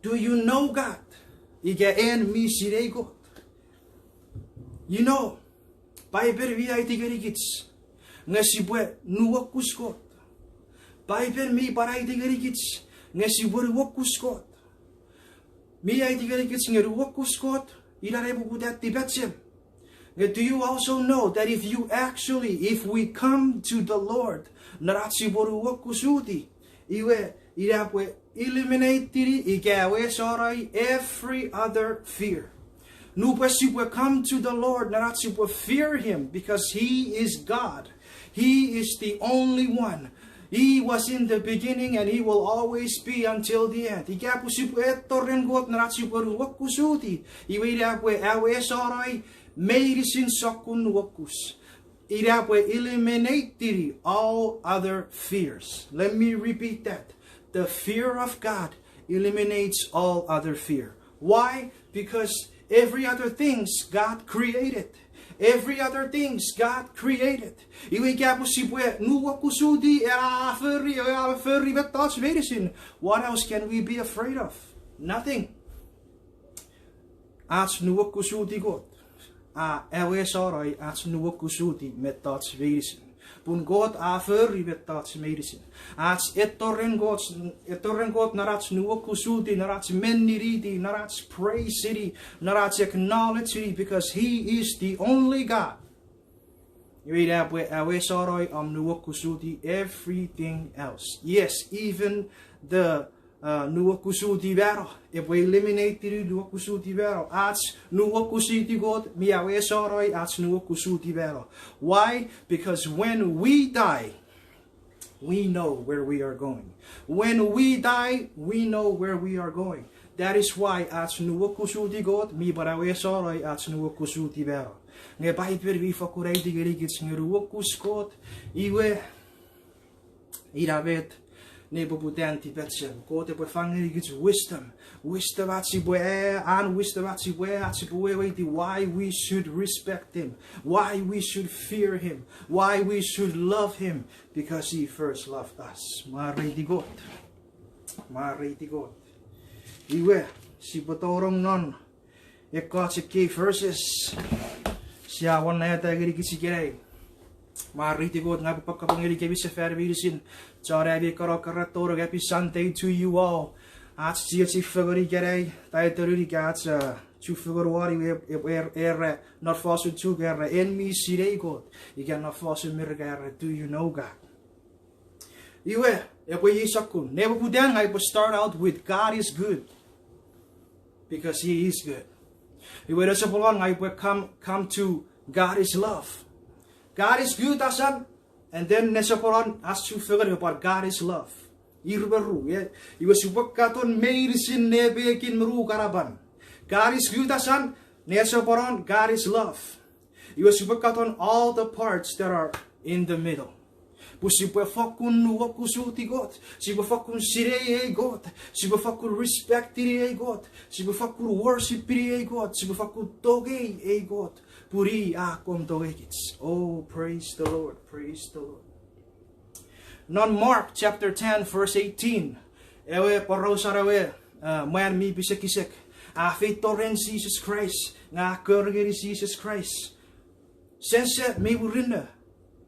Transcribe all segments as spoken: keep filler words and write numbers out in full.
Do you know God? Ika en mi sinei Kot? You know, Paipen mi aiti ngenikich nge sipwe nuokus Kot. Paipen mi pwan aiti ngenikich nge sipwe nuokus Kot. Mi aiti ngenikich nge nuokus Kot ina nepoputan tipachem. Nge do you also know that if you actually, if we come to the Lord, non ach sipwe nuokusuti, iwe ina pwe eliminate-ini ika awesano every other fear. Nupwen sipwe come to the Lord, non ach sipwe fear him because he is God. He is the only one. He was in the beginning and he will always be until the end. Ika pwe sipwe etto ren Kot non ach sipwe nuokusuti, iwe ina pwe awesano meinisin sokkun nuokus. Ina pwe eliminate-ini all other fears. Let me repeat that. The fear of God eliminates all other fear. Why? Because every other things God created. Every other things God created. Iwe ika pwe sipwe nuokusuti ena a fori, a fori mettoch meinisin, what else can we be afraid of? Nothing. Ach nuokusuti Kot a awesano ach nuokusuti mettoch meinisin. Pun Kot a fori mettoch meinisin. Ach etto ren Kot, etto ren Kot non ach nuokusuti, non ach menniniti, non ach praise-ini, non ach acknowledge-ini, because he is the only God. Iwe ina pwe awesano om nuokusuti everything else. Yes, even the, uh, nuokusuti mano. Epwe eliminate-ini nuokusuti mano. Ach nuokusuti Kot mi awesano ach nuokusuti mano. Why? Because when we die, we know where we are going. When we die, we know where we are going. That is why ach nuokusuti Kot mi pwan awesano ach nuokusuti mano. Nge Paipen mi fakkun aiti ngenikich nge nuokus Kot, iwe ina met nepoputan tipachem. Kot epwe fang ngenikich wisdom. Wisdom ach sipwe, an wisdom ach sipwe, ach sipwe weweiti why we should respect him, why we should fear him, why we should love him, because he first loved us. Mwareiti Kot. Mwareiti Kot. Iwe, sipwe tonong non ekkoch ekkei verses sia won neta ngenikich ikenai. Mwareiti Kot, ngang upwe pwan kapong ngenikemi sefan meinisin. Chon ami ekkono keran tonong, happy Sunday to you all. Ach chiechi fengen ikenai, title-in ika ach, uh, chufengen won iwe, e, e, era non fosun Chuuk era, En mi sinei Kot. Ika non fosun Merika era, Do you know God? Iwe, epwe iei sokkun. Nepoputan ngang upwe start out with God is good. Because he is good. Iwe nesoponon ngang upwe come, come to God is love. God is good, asan, and then nesoponon ach chufengen, but God is love. Ir me ru, e, iwe sipwe katon meinisin nepekin me nukanapan. God is good, asan, nesoponon God is love. Iwe sipwe katon all the parts that are in the middle. Pwe sipwe fokkun nuokusuti Kot, sipwe fokkun sinei ei Kot, sipwe fokkun respect-ini ei Kot, sipwe fokkun worship-ini ei Kot, sipwe fokkun tongei ei Kot. Pun i a kon tongeikich. Oh, praise the Lord, praise the Lord. Non Mark chapter ten, verse eighteen, ewe porausan ewe, uh, mwan mi pisekisek a feito ren Jises Kraist, nge a kori ngeni Jises Kraist, Sense mi murinno.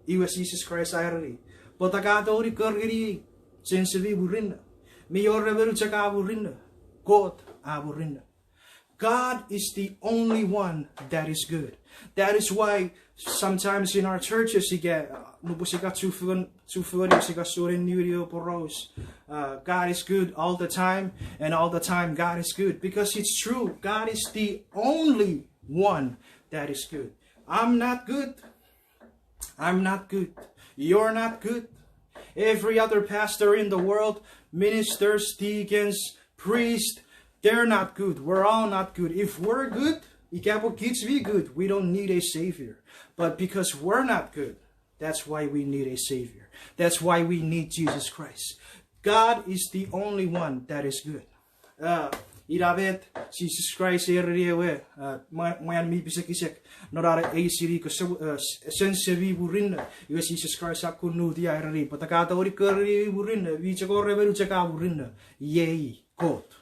Iwe Jises Kraist a ereni, Pwata ka tongeni kori ngeniei? Sense mi murinno. Mi wor emon chok a murinno. Kot a murinno. God is the only one that is good. That is why sometimes in our churches, ika, uh, nupwen sia kan chufengen, chufengen, sia kan sonen niwinio poraus, uh, God is good all the time, and all the time God is good. Because it's true, God is the only one that is good. I'm not good. I'm not good. You're not good. Every other pastor in the world, ministers, deacons, priests, they're not good. We're all not good. If we're good, ika pwe kich mi good, we don't need a savior. But because we're not good, that's why we need a savior. That's why we need Jesus Christ. God is the only one that is good. Uh, ina met Jises Kraist a ereni ewe, uh, mwa-, mwan mi pisekisek, non an eisini ika se-, uh, s-, sense mi murinno. Iwe Jises Kraist a kunnuti a ereni, Pwata ka tongeni kori ngeniei mi murinno? Mi chok wor emon chok a murinno. Iei Kot.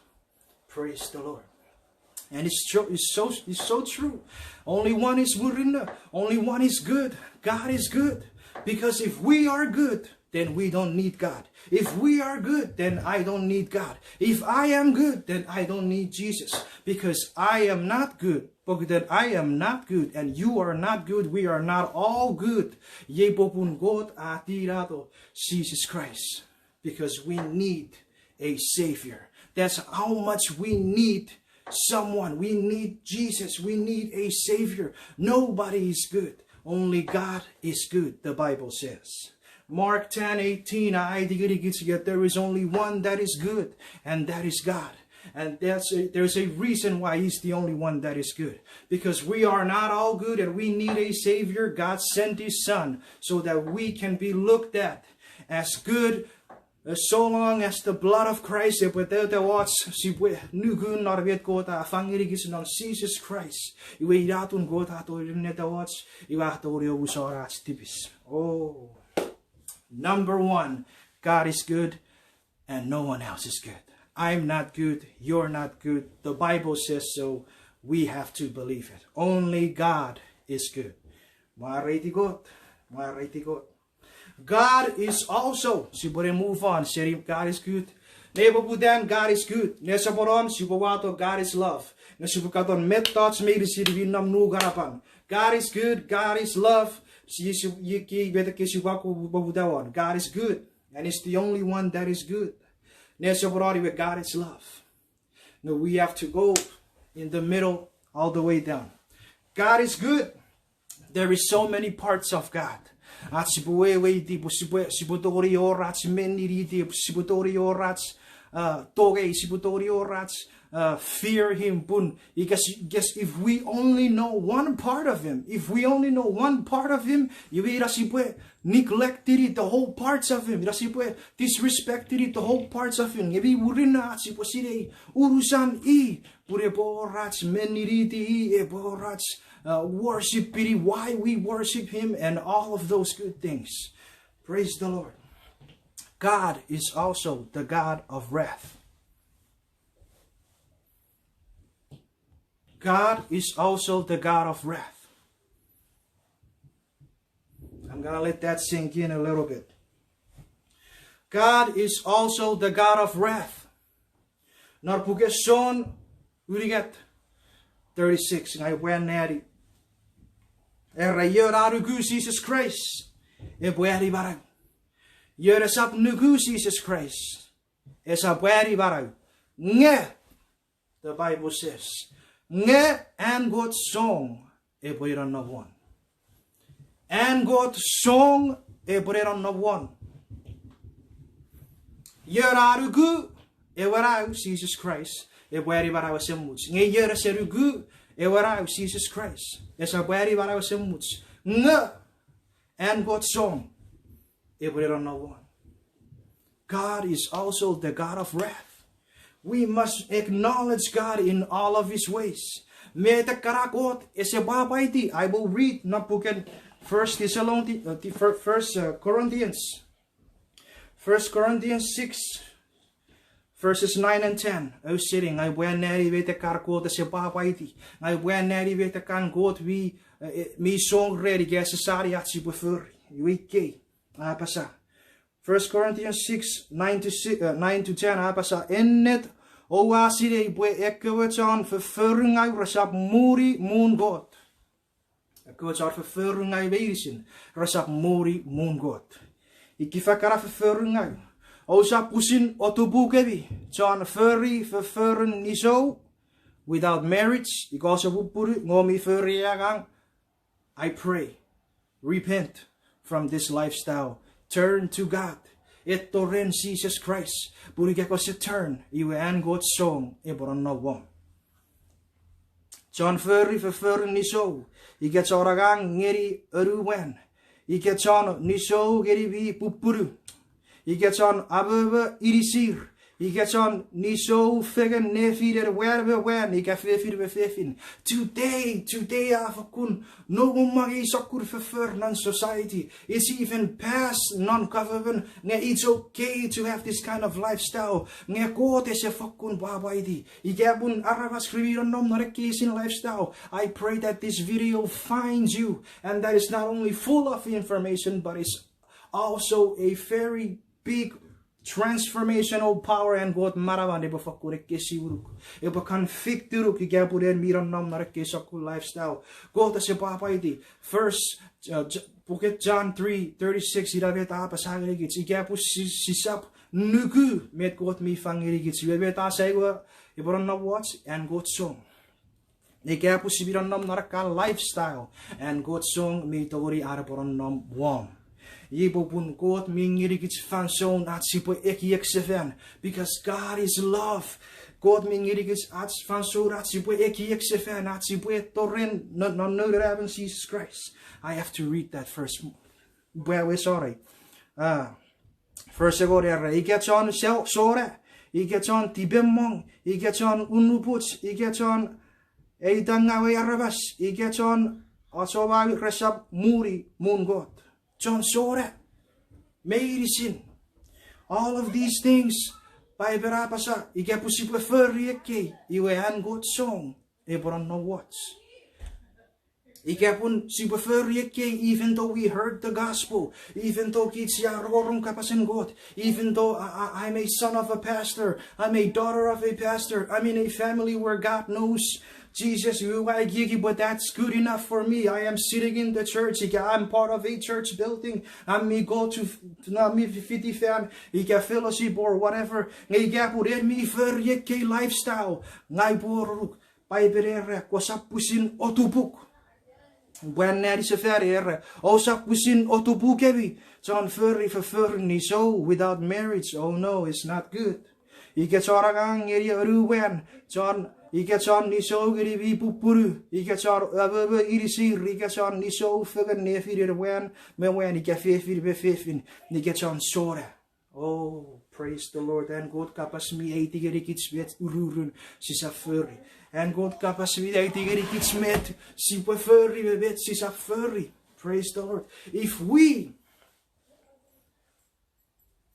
Praise the Lord. And it's true, it's so, it's so true. Only one is murinno, only one is good. God is good. Because if we are good, then we don't need God. If we are good, then I don't need God. If I am good, then I don't need Jesus. Because I am not good. Pokiten I am not good, and you are not good, we are not all good. Iei popun Kot a tinato Jesus Christ. Because we need a Savior. That's how much we need someone. We need Jesus. We need a Savior. Nobody is good. Only God is good, the Bible says. Mark ten eighteen, a aiti ngenikich that there is only one that is good, and that is God. And that's a, there's a reason why he's the only one that is good. Because we are not all good and we need a Savior. God sent his Son so that we can be looked at as good, uh, so long as the blood of Christ epwe tetewoch, sipwe nuku non met Kot a fang ngenikich non Jesus Christ. Iwe ina atun Kot a tongeni tetewoch, iwe a tongeni omusano ach tipis. Oh, number one, God is good and no one else is good. I'm not good, you're not good. The Bible says so. We have to believe it. Only God is good. Mwareiti Kot, mwareiti Kot. God is also, sipwe ne move on seni God is good. Nepoputan God is good. Nesoponon sipwe wato God is love. Nge sipwe katon mettoch meinisin mi nom nukanapan. God is good, God is love. Si, si, iei met ke sipwe ko poputa won. God is good. And it's the only one that is good. Nesoponon iwe God is love. No, we have to go in the middle all the way down. God is good. There is so many parts of God. Ach sipwe weweiti, pwe sipwe, sipwe tongeni wor ach meniniti, sipwe tongeni wor ach, uh, tongei, sipwe tongeni wor ach, uh, fear him, pun, because, because if we only know one part of him, if we only know one part of him, iwe ina sipwe neglectini the whole parts of him. Ina sipwe disrespectini the whole parts of him. Nge mi murinno ach sipwe sinei unusan i, pun epwe wor ach meniniti i, epwe wor ach, uh, worshipini, why we worship him, and all of those good things. Praise the Lord. God is also the God of wrath. God is also the God of wrath. I'm gonna let that sink in a little bit. God is also the God of wrath. Non puken John unungat thirty-six, ngang upwe anneani. Era, ion a nuku Jises Kraist epwe ani manau. Ion esap nuku Jises Kraist esap ani manau. Nge, the Bible says, nge an Kot song epwe nonnom won. An Kot song epwe nonnom won. Ion a nuku ewe Nau Jises Kraist epwe ani manau esemuch. Nge ion ese nuku ewe Nau Jises Kraist esap ani manau esemuch. Nge an Kot song epwe nonnom won. God is also the God of wrath. We must acknowledge God in all of his ways. Met ekkana Kot ese pwapwaiti, I will read non puken First Thessalonians, uh, the fir-, First, uh, Corinthians. First Corinthians six, verses nine and ten. Ausening, ngang upwe anneani met ekkana Kot ese pwapwaiti. Ngang upwe anneani met ekkana Kot mi, uh, mi song reni ika ese sani ach sipwe fori. Iwe ikei a apasa. First Corinthians six, nine to si-, uh, nine to ten, a apasa, ennet oua sinei pwe ekkewe chon fofforingau resap muni muun Kot. Ekkewe chon fofforingau meinisin resap muni muun Kot. Ika ifa ekkana fofforingau. Ousap pwisin otupukemi chon fori fofforun nisou, without marriage, ika ouse pupunu nge oumi fori angang, I pray, repent from this lifestyle. Turn to God. Etto ren Jises Kraist. Pun ika kose turn, iwe an Kot song epwe nonnom won. Chon fori fofforun nisou, ika chon angang ngeni anuwan, ika chon nisou ngeni mi pupunu, ika chon amomo inisir, Ika chon nisou fengen nefinen mwan me mwan, ika fefin me fefin. Today, today a fokkun nongonong ei sokkun foffor non society. It's even passed non government nge it's okay to have this kind of lifestyle. Nge Kot ese fokkun pwapwaiti. Ika pun aramas re mi nonnom non ekkei isin lifestyle, I pray that this video finds you and that is not only full of information, but it's also a very big transformational power an Kot manaman epwe fokkun ekkesiwinuk. Epwe convict-inuk ika pun en mi nonnom non ekkei sokkun lifestyle. Kot ese pwapwaiti. First, uh, J-, puken John three thirty-six, ina met a apasa ngenikich, ika pun si-, sisap nuku met Kot mi fang ngenikich. Iwe met a sa iwe, epwe nonnom wooch, an Kot song. Ika pun si mi nonnom non ekkan lifestyle, an Kot song mi tongeni an epwe nonnom wom. Iei popun Kot mi ngenikich fansoun ach sipwe ekiek sefan, because God is love. Kot mi ngenikich ach fansoun ach sipwe ekiek sefan, ach sipwe tori non, non Noun Anaemon Jises Kraist. I have to read that first. Pwe we, sorry. Ah, verse engon era, ika chon so-, sona, ika chon tipemong, ika chon unupuch, ika chon eitangawei aramas, ika chon achomau resap muni muun Kot. Chon sona meinisin. All of these things, Paipen a apasa, ika pun sipwe fori ekkei, iwe an Kot song epwe nonnom wooch. Ika pun sipwe fori ekkei, even though we heard the gospel, even though kich sia rongorong kapasen Kot, even though I, I, I'm a son of a pastor, I'm a daughter of a pastor, I'm in a family where God knows Jesus, ua ekieki, but that's good enough for me. I am sitting in the church, ika I'm part of a church building, a mi go to, a mi fiti fan, ika fellowship or whatever. Nge ika pun en mi fori ekkei lifestyle, ngang upwe ururuk. Paipen era, kosap pwisin otupuk. Pwan nani sefan era, ousap pwisin otupukemi. Chon fori fofforun nisou without marriage, oh no, it's not good. Ika chon angang ngeni anuwan, chon, ika chon nisou ngeni mi pupunu, ika chon amomo inisir, ika chon nisou fengen nefinen mwan me mwan, ika fefin me fefin, ika chon sona. Oh, praise the Lord. An Kot kapas mi aiti ngenikich met ururun sisap fori. An Kot kapas mi aiti ngenikich met sipwe fori me met sisap fori. Praise the Lord. If we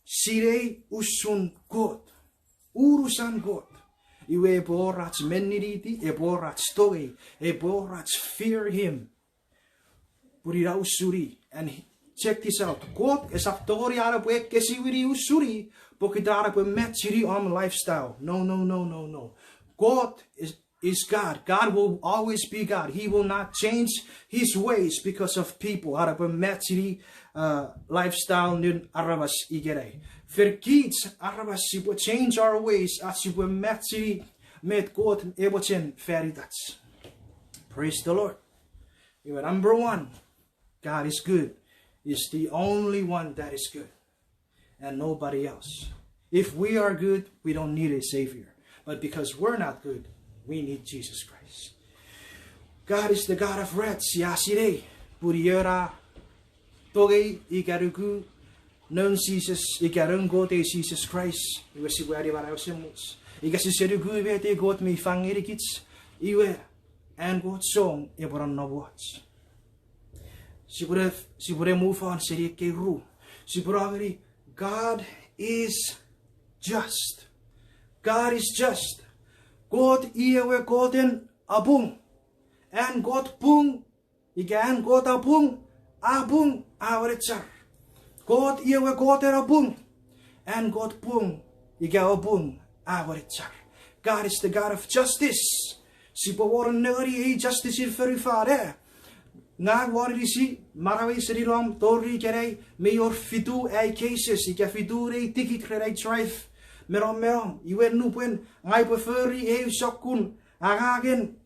sinei usun Kot, unusan Kot, iwe epwe wor ach meniniti, epwe wor ach tongei, epwe wor ach fear him. Pun ina usuni, and he-, check this out. Kot esap tongeni an epwe ekkesiwini usuni, pokiten an epwe matchini om lifestyle. No, no, no, no, no. God is, is God. God will always be God. He will not change his ways because of people. An epwe matchini, uh, lifestyle non aramas ikenai. Fen kich aramas sipwe change our ways, ach sipwe matchini met Kot e mochen fan itach. Praise the Lord. Iwe, number one, God is good. He's the only one that is good. And nobody else. If we are good, we don't need a savior. But because we're not good, we need Jesus Christ. God is the God of wrath, sia sinei, pun ion a tongei ika nuku noun Jises, ika noun Kot ei Jises Kraist, iwe sipwe ani manau esemuch. Ika sise nuku met ei Kot mi fang ngenikich, iwe an Kot song epwe nonnom wooch. Sipwene, sipwene move on seni ekkei ru. Sipwene angeni, God is just. God is just. Kot i ewe Koten apung. An Kot pung, ika an Kot apung, apung a wenechar. Kot i ewe Koten apung. An Kot pung, ika apung a wenechar. God is the God of justice. Sipwe wor nengeni ei justice in fonufan, e. Ngang won inisi, manauei seni nom tori ikenai, mi wor fitu ai cases, ika fitu nei tikit ren ai drive me nom me nom. Iwe nupwen ngang upwe fori ei sokkun angangen,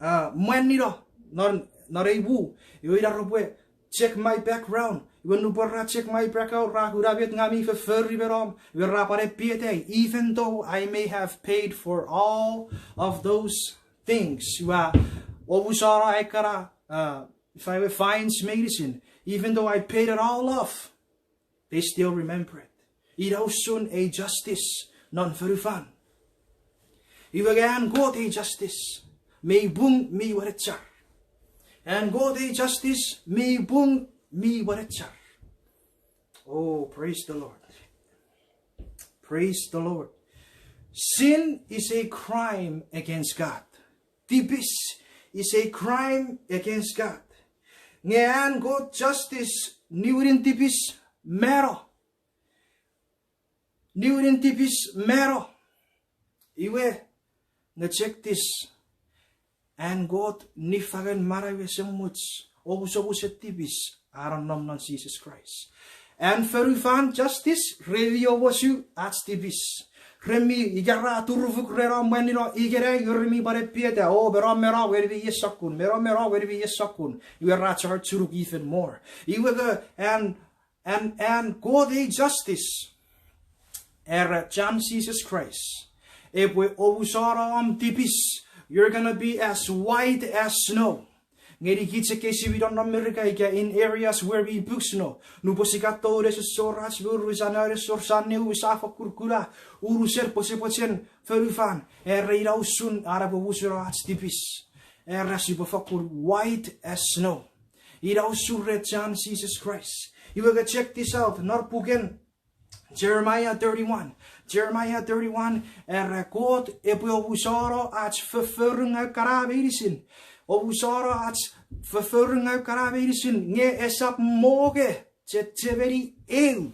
ah, mwanino non, non ei wu. Iwe ina repwe check my background. Iwe nupwen ra check my background, ra kuna met ngang mi fofori me nom. Iwe ra pwan epietai, even though I may have paid for all of those things. Ua omusano ai kana, uh, if I were fines meinisin, even though I paid it all off, they still remember it. Ina usun ei justice. non fonufan. Iwe nge an Kot ei justice mi pung mi wenechar. An Kot ei justice mi pung mi wenechar. Oh, praise the Lord. Praise the Lord. Sin is a crime against God. Tipis is a crime against God. Nge an Kot justice niwinin tipis mano. Niwinin tipis mano. Iwe, nge chok this, an Kot niffangen manau esemuch, omusomusen tipis a nonnom non Jises Kraist. An fonufan justice, re mi omosu ach tipis. Re mi ika ra turufuk ren om mwanino ikenai, iwe re mi pwan epieta, o, me nom me nom en mi ei sokkun, me nom me nom en mi ei sokkun. Iwe ra charge-unuk even more. Iwe ke an, an, an Kot ei justice, era chan Jises Kraist, epwe omusano om tipis, you're gonna be as white as snow. Ngenikich ekkei si mi nom non Merika ika in areas where we puk snow, nupwen sia katon ese sor ach moru, sia na ese sor, sia neu, sia fokkun kuna unusen pwechepwechen fonufan, era ina usun an epwe omusano ach tipis. Era sipwe fokkun white as snow. Ina usun ren chan Jises Kraist. Iwe ke check this out, non puken Jeremiah thirty-one. Jeremiah thirty-one, era Kot epwe omusano ach fofforungau kana meinisin. Omusano ach fofforungau kana meinisin, nge esap mo nge chechemeni eu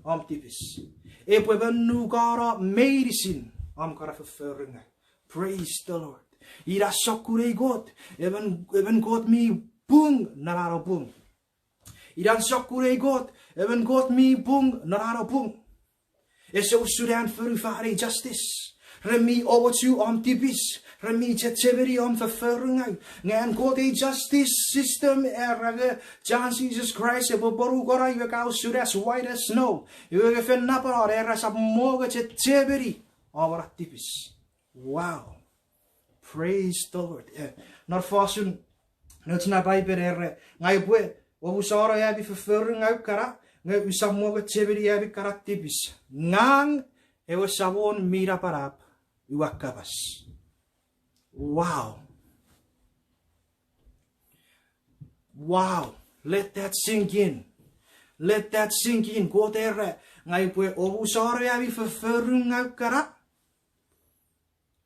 om tipis. Epwe monukano meinisin om kana fofforungau. Praise the Lord. Ina sokkun ei Kot, emon, emon Kot mi pung non an pung. Ina sokkun ei Kot, emon Kot mi pung non an pung. Ese usun an fonufan ei justice. Re mi omochu om tipis, re mi chechemeni om fofforungau. Nge an Kot ei justice system, era nge chan Jises Kraist epwe monukano iwe ka usun as white as snow. Iwe nge fen napanon, era esap mo nge chechemeni om tipis. Wow. Praise the Lord. Eh, non fosun nouch na Paipen era, ngang upwe omusano ami fofforungau kana, nge usap mo nge chechemeni ami kana tipis. Ngang ewe Samon mi napanap ua kapas. Wow. Wow. Let that sink in. Let that sink in. Kot era, ngang upwe omusano ami fofforungau kana,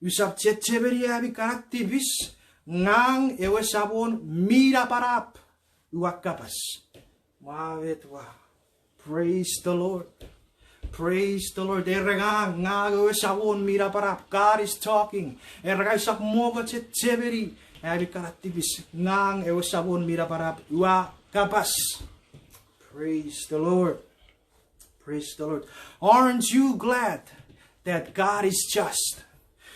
usap chechemeni ami kana tipis, ngang ewe Samon mi napanap ua kapas. Mwa met wa. Praise the Lord. Praise the Lord. Era ngang, ngang ewe Samon mi napanap. God is talking. Era ngang usap mo nge chechemeni ami kana tipis, ngang ewe Samon mi napanap ua kapas. Praise the Lord. Praise the Lord. Aren't you glad that God is just?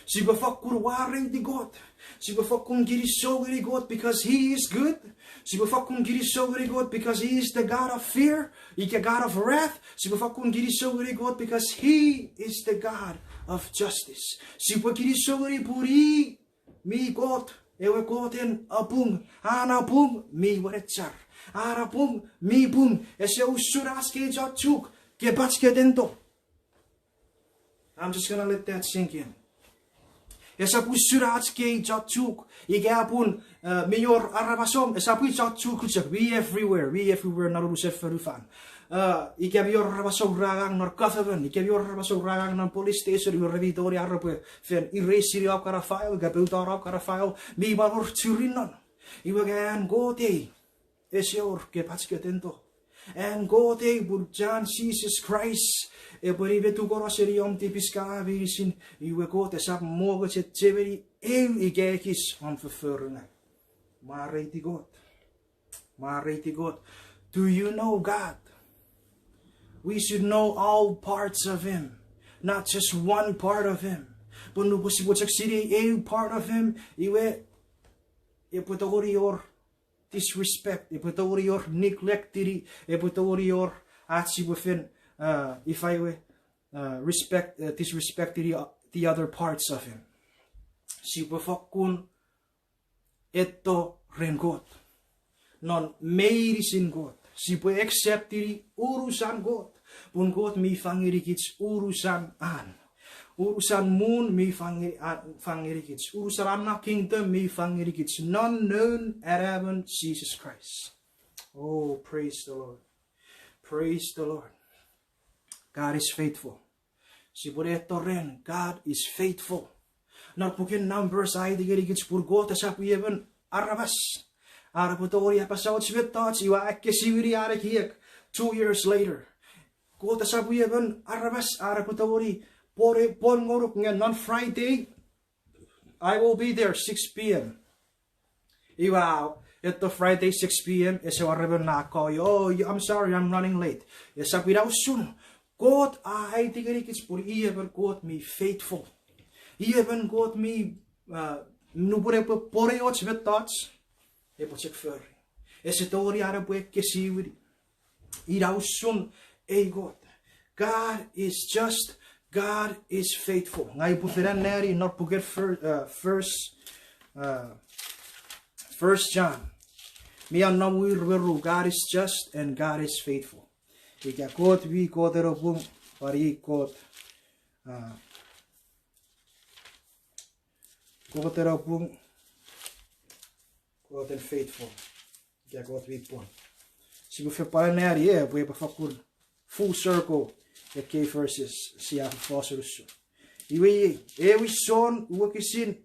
Sipwe fokkun mwareiti Kot. Sipwe fokkun kinisou ngeni Kot because He is good. Sipwe fokkun kinisou ngeni Kot because He is the God of fear, ika God of wrath. Sipwe fokkun kinisou ngeni Kot because He is the God of justice. Sipwe kinisou ngeni pun I mi Kot, ewe Koten apung, an apung mi wenechar. An apung mi pung, ese usun ach kei chon Chuuk, kepach ketento. I'm just gonna let that sink in. Esap usun ach kei chon Chuuk, ika pun, eh, mi wor aramasom, esap i chon Chuuk chok, we everywhere, we everywhere non unusen fonufan. Eh, ika mi wor aramasom ra angang non government, ika mi wor aramasom ra angang non police station, iwe re mi tongeni ar repwe fen erase-ini om kana file, ika poutano om kana file, mi pwan wor churin non. Iwe nge an Kot ei, ese wor kepach ketento. An Kot ei pun chan Jises Kraist epwe nimetukono seni om tipis kana meinisin, iwe Kot esap mo nge chechemeni eu ika ekis om fofforungau. Mwareiti Kot. Mwareiti Kot. Do you know God? We should know all parts of Him, not just one part of Him. Pun nupwen sipwe chok sinei eu part of Him, iwe epwe tongeni wor disrespect, epwe tongeni wor neglect-ini, epwe tongeni wor ach sipwe fen, uh, ifa we, uh, respect, uh, disrespect-ini, uh, the other parts of Him. Sipwe fokkun etto ren Kot non meinisin Kot. Sipwe accept-ini unusan Kot, pun Kot mi fangenikich unusan an. Unusan muun mi fang ngeni, a, fang ngenikich. Unusan anna kingdom mi fang ngenikich. Non noun anaemon Jises Kraist. Oh, praise the Lord. Praise the Lord. God is faithful. Sipwe ne eto ren, God is faithful. Non puken Numbers a aiti ngenikich pun Kot esap i emon aramas. An epwe tongeni apasa och mettoch, iwe a ekkesiwini an ekiek two years later. Kot esap i emon aramas, an epwe tongeni pwon, pwon ngonuk nge non Friday, I will be there six p.m. Iwe, eto Friday six p.m., ese wor emon na call you, "Oh, I'm sorry, I'm running late." Esap ina usun. Kot a aiti ngenikich pun i emon Kot mi faithful. I emon Kot mi, uh, nupwen epwe pwonei och mettoch, epwe chok fori. Ese tongeni an epwe ekkesiwini. Ina usun ei Kot. God is just, God is faithful. Ngang upwe fen anneani non puken fir-, uh, first, uh, First John. Mi a nom ir me ru, God is just and God is faithful. Ika Kot mi Kot ena pung, pwan i Kot, uh, Kot ena pung, Kot and faithful. Ika Kot mi pwon. Sipwe fen pwan anneani, e, pwe epwe fakkun full circle ekkei verses sia fos unusun. Iwe iei, ewe John wokisin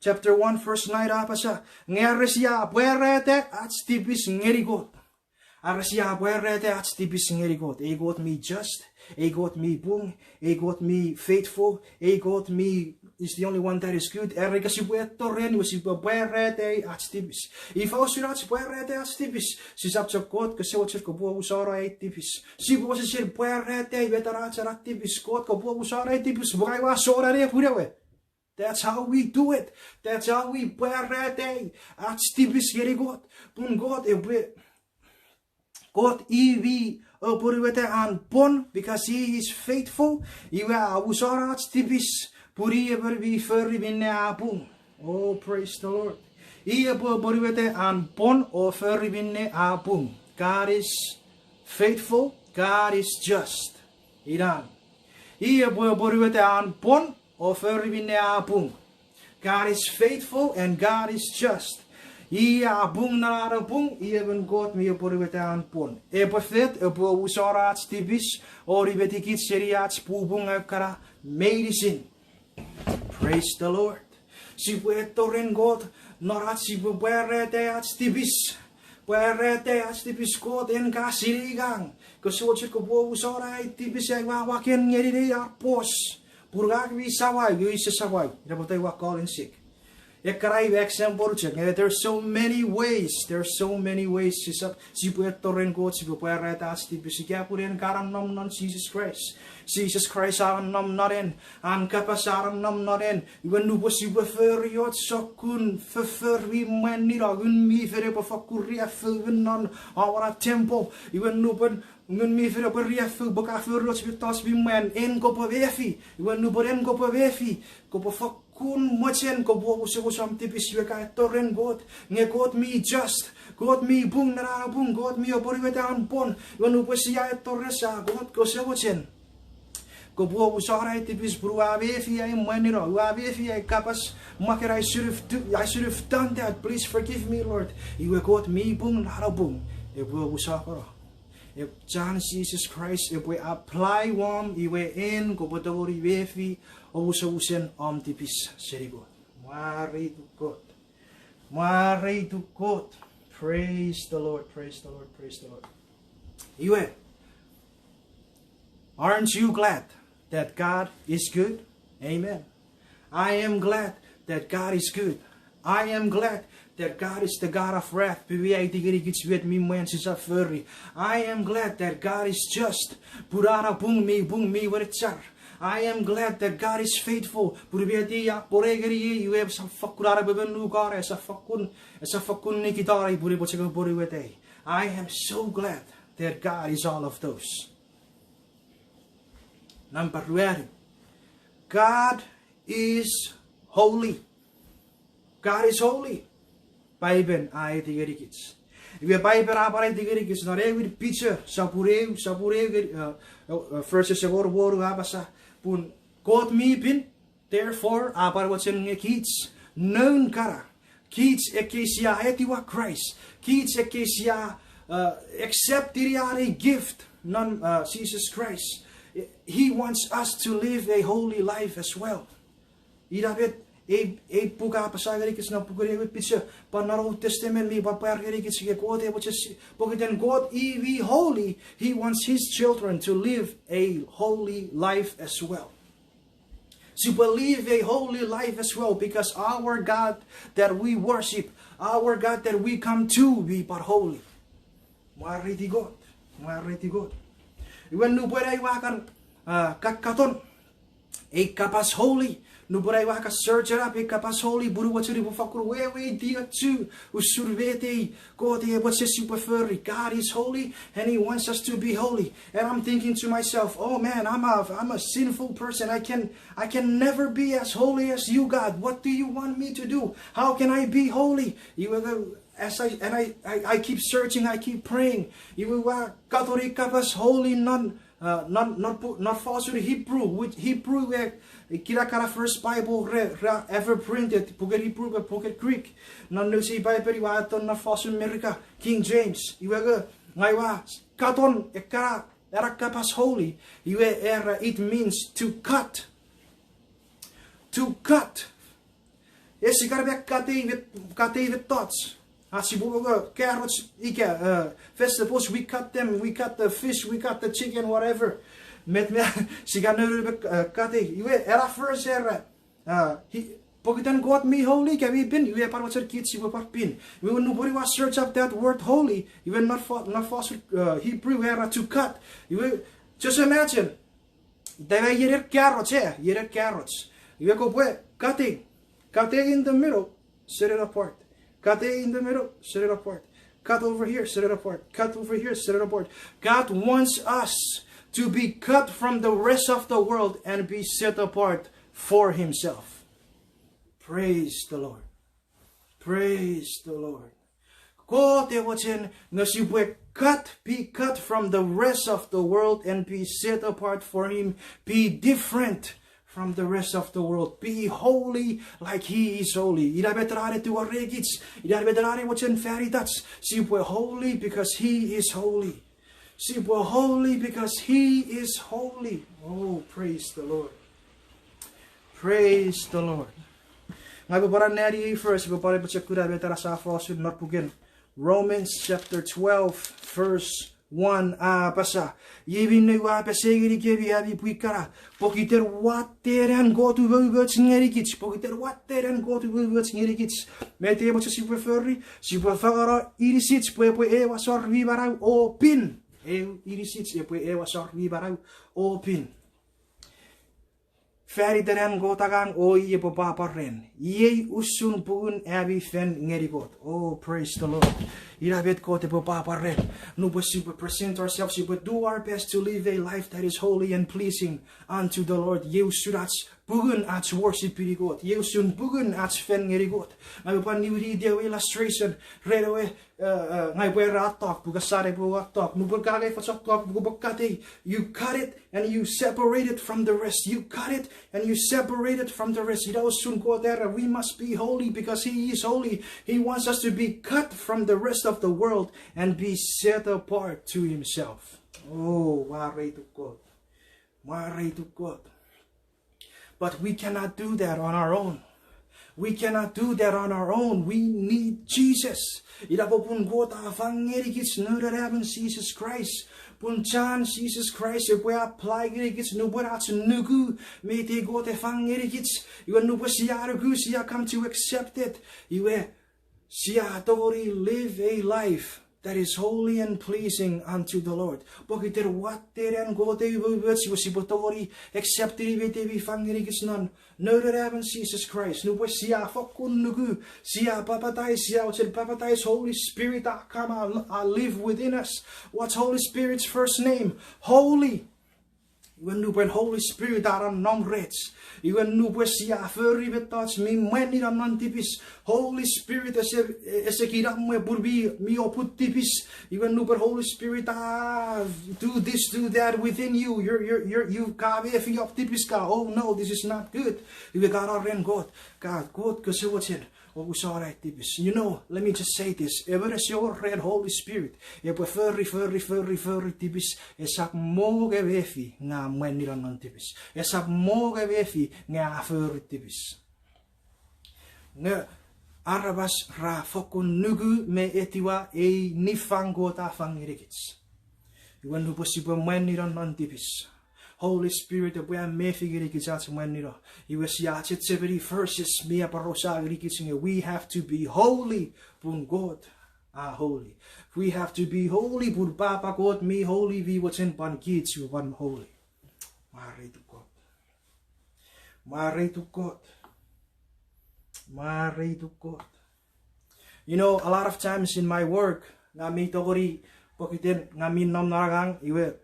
chapter one verse nine a apasa, nge are sia pwarata ach tipis ngeni Kot. Are sia pwarata ach tipis ngeni Kot. Ei Kot mi just, ei Kot mi pung, ei Kot mi faithful, ei Kot mi is the only one that is good. Are ika sipwe eto ren, iwe sipwe pwarata ach tipis. Ifa usun ach pwarata ach tipis? Sisap chok, Kot, kose mochen kopwe omusano ai tipis. Sipwe wesewesen pwarata met ena ach ena tipis. Kot, kopwe omusano ai tipis, pwe ngang ua sona nepwin ewe. That's how we do it. That's how we pwarata ach tipis ngeni Kot. Pun Kot epwe Kot i mi apwonueta an pwon, because he is faithful, iwe a omusano ach tipis, pun i emon mi fori minne a pung. Oh, praise the Lord. I epwe apwonueta an pwon o fori minne a pung. God is faithful, God is just. Inan. I epwe apwonueta an pwon o fori minne a pung. God is faithful and God is just. I a pung non an epwe pung, i emon Kot mi apwonueta an pwon. Epwe fet, epwe omusano ach tipis, o nimetikich seni ach pupung akkana meinisin. Praise the Lord. Sipwe eto ren Kot, non ach sipwe pwarata ach tipis. Pwarata ach tipis. Kot, en ka sinei ngang. Kose mochen kopwe omusano ai tipis ai ua waken ngeni nei ar pos. Pun ngang mi samau, iwe ise samau. Ina pwata ua call in sick. Ekkana i example chok, nge there's so many ways, there's so many ways sisap, sipwe eto ren Kot, sipwe pwarata ach tipis ika pun en ka nonnom non Jises Kraist. Jises Kraist a nonnom non en, an kapas a nonnom non en, iwe nupwen sipwe fori och sokkun foffor mi mwanino, Ngun mi Fel epwe fokkun riaffou non omw ena temple, iwe nupwen Ngun mi Fel epwe riaffou pwe ka fori och mettoch mi mwan, en kopwe mefi, iwe nupwen en kopwe mefi, kopwe fokkun mochen kopwe omusomus om tipis, iwe ka eto ren Kot, nge Kot mi just, Kot mi pung non an epwe pung, Kot mi apwonueta an pwon, iwe nupwen sia eto ren sa, Kot, kose mochen kopwe omusano ai tipis pun ua mefi ai mwanino, ua mefi ai kapas mwaken, I should have do, I should have done that, please forgive me, Lord. Iwe Kot mi pung non an epwe pung, epwe omusano. Epwe chan Jises Kraist epwe apply womw, iwe en kopwe tongeni mefi omusomusen omw tipis seni Kot. Mwareituk Kot. Mwareituk Kot. Praise the Lord, praise the Lord, praise the Lord. Iwe, aren't you glad that God is good? Amen. I am glad that God is good. I am glad that God is the God of wrath, pwe mi aiti ngenikich met mi mwan sisap fori. I am glad that God is just, pun an epwe pung mi pung mi wenechar. I am glad that God is faithful, pun met i a pwon ngeniei, iwe esap fokkun an epwe monukano, esap fokkun, esap fokkun nikitano, pun epwe chok apwonueta. I am so glad that God is all of those. Number one, God is holy. God is holy. Paipen a aiti ngenikich. Iwe Paipen a pwan aiti ngenikich non ewin Piter, sopun eu, sopun eu, uh, uh, verses engon me wonu a apasa, pun Kot mi pin, therefore, a pwan mochen nge kich, noun kana, kich ekkei sia etiwa Christ, kich ekkei sia, uh, accept-ini an ei gift non, uh, Jesus Christ. He wants us to live a holy life as well. Ina met ei, ei puk a apasa ngenikich non puken ewe Piter, pwan non Old Testament mi pwan pwar ngenikich ika Kot e mochen si-, pokiten Kot i mi holy, he wants his children to live a holy life as well. Sipwe live a holy life as well, because our God that we worship, our God that we come to, mi pwan holy. Mwareiti Kot, mwareiti Kot. Iwe nupwen ai ua kan, uh, kakkaton ei kapas holy, nupwen ai ua kan search up ei kapas holy, pun ua cheni pwe fakkun weweiti ochu usun met ei Kot e mochen sipwe fori. God is holy, and he wants us to be holy. And I'm thinking to myself, "Oh man, I'm a, I'm a sinful person. I can, I can never be as holy as you, God. What do you want me to do? How can I be holy?" Iwe, uh, as I, and I, I, I keep searching, I keep praying. Iwe ua katon ei kapas holy non, uh, non, non pu-, non fosun Hebrew, which Hebrew we, kira kana first Bible re, re ever printed, puken Hebrew me puken Greek. Non nouch ei Bible ua aton non fosun Merika, King James. Iwe nge, ngang ua katon ekkana, ena kapas holy, iwe era, it means to cut. To cut. Ese kan me cut ei met-, cut ei mettoch. Ach sipwe mongo carrots ika, uh, vegetables, we cut them, we cut the fish, we cut the chicken, whatever. Met me, sia kan nounou me, uh, cut ei. Iwe, ena verse era, uh, he, pokiten Kot mi holy ika mi pin, iwe pwan mochen kich sipwe pwan pin. Iwe nupwen ua search up that word holy, iwe non fo-, non fosun, uh, Hebrew era to cut. Iwe, just imagine, ita iener carrots, eh, iener carrots. Iwe kopwe cutting, cutting in the middle, set it apart. Cutting in the middle, set it apart. Cut over here, set it apart. Cut over here, set it apart. God wants us to be cut from the rest of the world and be set apart for himself. Praise the Lord. Praise the Lord. Kot e mochen nge sipwe cut, be cut from the rest of the world and be set apart for him, be different from the rest of the world, be holy like he is holy. Ina met ena a etiwa ngenikich, ina met ena a mochen fan itach, sipwe holy because he is holy. Sipwe holy because he is holy. Oh, praise the Lord. Praise the Lord. Ngang upwe pwan anneani ei verse, upwe pwan apochokuna met ena sa fos usun non puken Romans chapter twelve, verse one, a apasa, Iei minne ua pesei ngenikemi ami pwi kana, pokiten watten an Kot umoumoch ngenikich, pokiten watten an Kot umoumoch ngenikich, met e mochen sipwe fori, sipwe fangeno inisich pwe epwe ew asor mi manau o pin. Ew inisich epwe ew asor mi manau o pin. Fan iten an Kot angang o i epwe pwapwa ren. Iei usun pungun ami fen ngeni Kot. Oh, praise the Lord. Ina met Kot epwe pwapwa ren. Nupwen sipwe present ourselves, sipwe do our best to live a life that is holy and pleasing unto the Lord. Iei usun ach pungun ach worship-ini Kot. Iei usun pungun ach fen ngeni Kot. Ngang upwe pwan niwiniti ewe illustration ren ewe, uh, uh, ngang upwe era hot dog, pwe ka sani pwe hot dog. Nupwen ka angei efoch hot dog, nupwen ka cut ei, you cut it and you separate it from the rest. You cut it and you separate it from the rest. Ina usun Kot era, we must be holy because he is holy. He wants us to be cut from the rest of the world and be set apart to himself. Oh, mwareituk Kot. Mwareituk Kot. But we cannot do that on our own. We cannot do that on our own. We need Jesus. Ina popun Kot a fang ngenikich Noun Anaemon Jises Kraist. Pun chan Jises Kraist epwe apply ngenikich nupwen ach nuku met ei Kot e fang ngenikich. Iwe nupwen sia nuku, sia come to accept it. Iwe sia tongeni live a life that is holy and pleasing unto the Lord. Pokiten watten an Kot umoumoch, iwe sipwe tongeni accept-ini met mi fang ngenikich non Noun Anaemon Jises Kraist. Nupwen sia fokkun nuku, sia papatais, sia mochen papatais, Holy Spirit a come, a, a live within us. What's Holy Spirit's first name? Holy. Iwe nupwen Holy Spirit a nonnom rech, iwe nupwen sia fori mettoch mi mwanino non tipis, Holy Spirit ese, ese kinamwe pun mi, mi oput tipis. Iwe nupwen Holy Spirit a do this, do that within you, you're, you're, you're, you ka mefi op tipis ka, oh no, this is not good. Iwe ka no ren Kot, ka Kot kose mochen omusano ai tipis. You know, let me just say this. Emon ese wor ren Holy Spirit epwe fori, fori, fori, fori tipis, esap mo nge mefi nge a mwanino non tipis. Esap mo nge mefi nge a fori tipis. Nge aramas ra fokkun nuku me etiwa ei niffang Kot a fang ngenikich. Iwe nupwen sipwe mwanino non tipis, Holy Spirit epwe a mefi ngenikich ach mwanino. Iwe sia chechemeni verses mi aporausa ngenikich nge we have to be holy pun Kot a holy. We have to be holy pun Papa Kot mi holy, mi mochen pwan kich pwan holy. Mwareituk Kot. Mwareituk Kot. Mwareituk Kot. You know, a lot of times in my work, ngang mi tongeni, pokiten ngang mi nom non angang, iwe,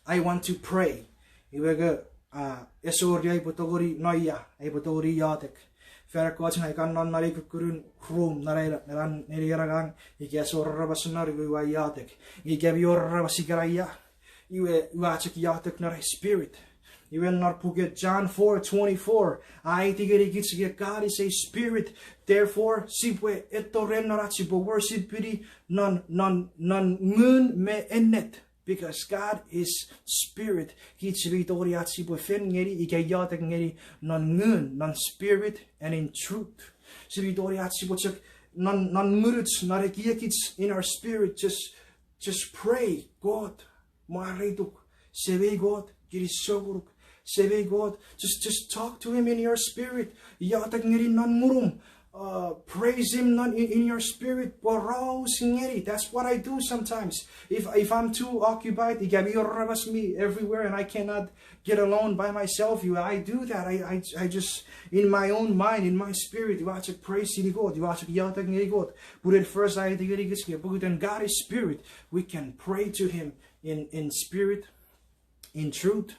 I want to pray. Iwe ke, a, ese wor ia upwe tongeni no ia, upwe tongeni iotek. Fan ekkoch ngang ika non non ei kukkunun room non ei, non neni angang, ika ese wor aramas non, iwe ua iotek. Ika mi wor aramas ikana ia, iwe ua chok iotek non ei spirit. Iwe non puken John four twenty-four, a aiti ngenikich nge God is a spirit, therefore sipwe eto ren non ach sipwe worshipini non, non, non ngun me ennet. Because God is spirit, kich sipwe tongeni ach sipwe fen ngeni ika iotek ngeni non ngun, non spirit and in truth. Sipwe tongeni ach sipwe chok non, non ngunuch, non ekiekich, in our spirit, just, just pray, God, mwareituk, Semei Kot, kinisou ngonuk, Semei Kot, just, just talk to him in your spirit, iotek ngeni non ngunum, uh, praise him non, in, in your spirit, poraus ngeni. That's what I do sometimes. If, if I'm too occupied, ika mi aramas mi everywhere and I cannot get alone by myself, you, I do that. I, I, I just, in my own mind, in my spirit, ua chok praise-ini Kot, ua chok iotek ngeni Kot. Pun at first a aiti ngenikich nge pokiten God is spirit, we can pray to him in, in spirit, in truth.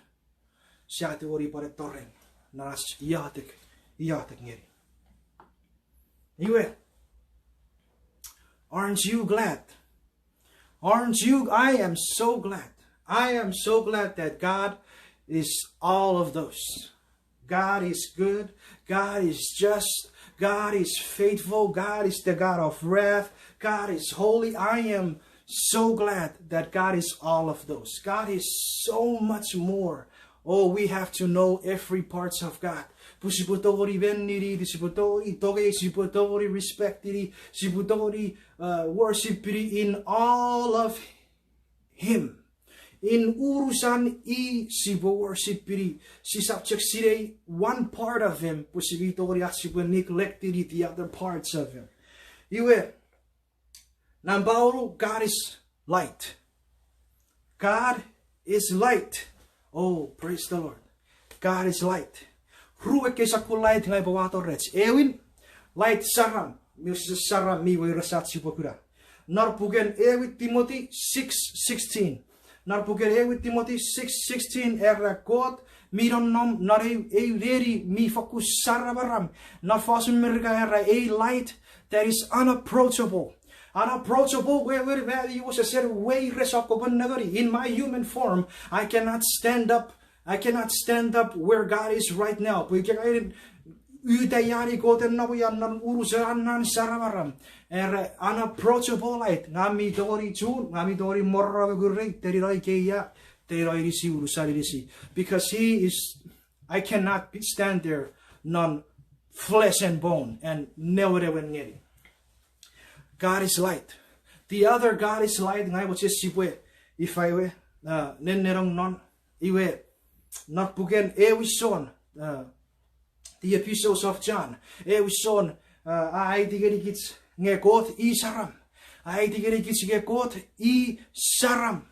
Sia tongeni pwan eto ren non ach iotek, iotek ngeni. Iwe, aren't you glad? Aren't you? I am so glad. I am so glad that God is all of those. God is good. God is just. God is faithful. God is the God of wrath. God is holy. I am so glad that God is all of those. God is so much more. Oh, we have to know every parts of God. Pwe sipwe tongeni menini, sipwe tongeni tongei, sipwe tongeni respect-ini, sipwe tongeni, uh, worship-ini in all of him. In unusan i sipwe worship-ini, sisap chok sinei one part of him, pwe sipwe tongeni ach sipwe neglect-ini the other parts of him. Iwe, number one, God is light. God is light. Oh, praise the Lord. God is light. Ru ekkei sokkun light ngang upwe wato rech. Ewin, light saram. Mi wesewesen saram mi weires ach sipwe kuna. Non puken ewe Timothy six sixteen. Non puken ewe Timothy six sixteen era Kot mi nonnom non eu, eu neni mi fokkun saramaram. Non fosun Merika era a light that is unapproachable. Unapproachable, wewen, ua wesewesen weires o kopwe nengeni. In my human form, I cannot stand up I cannot stand up where God is right now. Pwe ika ngang uta iani Kot e nom ia non unusen an saramaram. Era unapproachable light. Ngang mi tongeni chun, ngang mi tongeni moromokurei, tenino ikei ia, tenino inisi unusan inisi. Because he is, I cannot be, stand there non flesh and bone and newenewen ngeni. God is light. The other God is light, ngang mochen sipwe, ifa ewe, uh, nennenong non, iwe, non puken ewe Son, uh, the epistles of John, ewe Son, uh, a aiti ngenikich nge Kot i saram. A aiti ngenikich nge Kot i saram.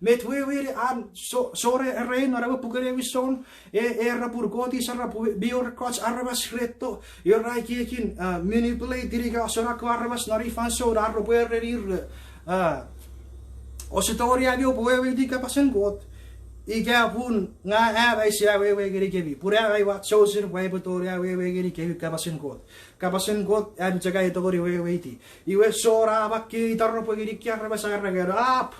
Met wewen an so-, Son era non ewe puken ewe Son, e, era pun Kot i saram pwe mi wor ekkoch aramas re eto, ra ekiekin, uh, manipulate-ini ika osona ekkewe aramas non ei fansoun ar repwe erenir, uh, ouse tongeni ami oupwe weweiti kapasen Kot. Ika pun ngang am aise awewe ngenikemi, pun am aua chosen pwe aipwe tongeni awewe ngenikemi kapasen Kot. Kapasen Kot am chok aia tongeni weweiti. Iwe sona makkei taropwe ngeni kiaremas a era nge ap,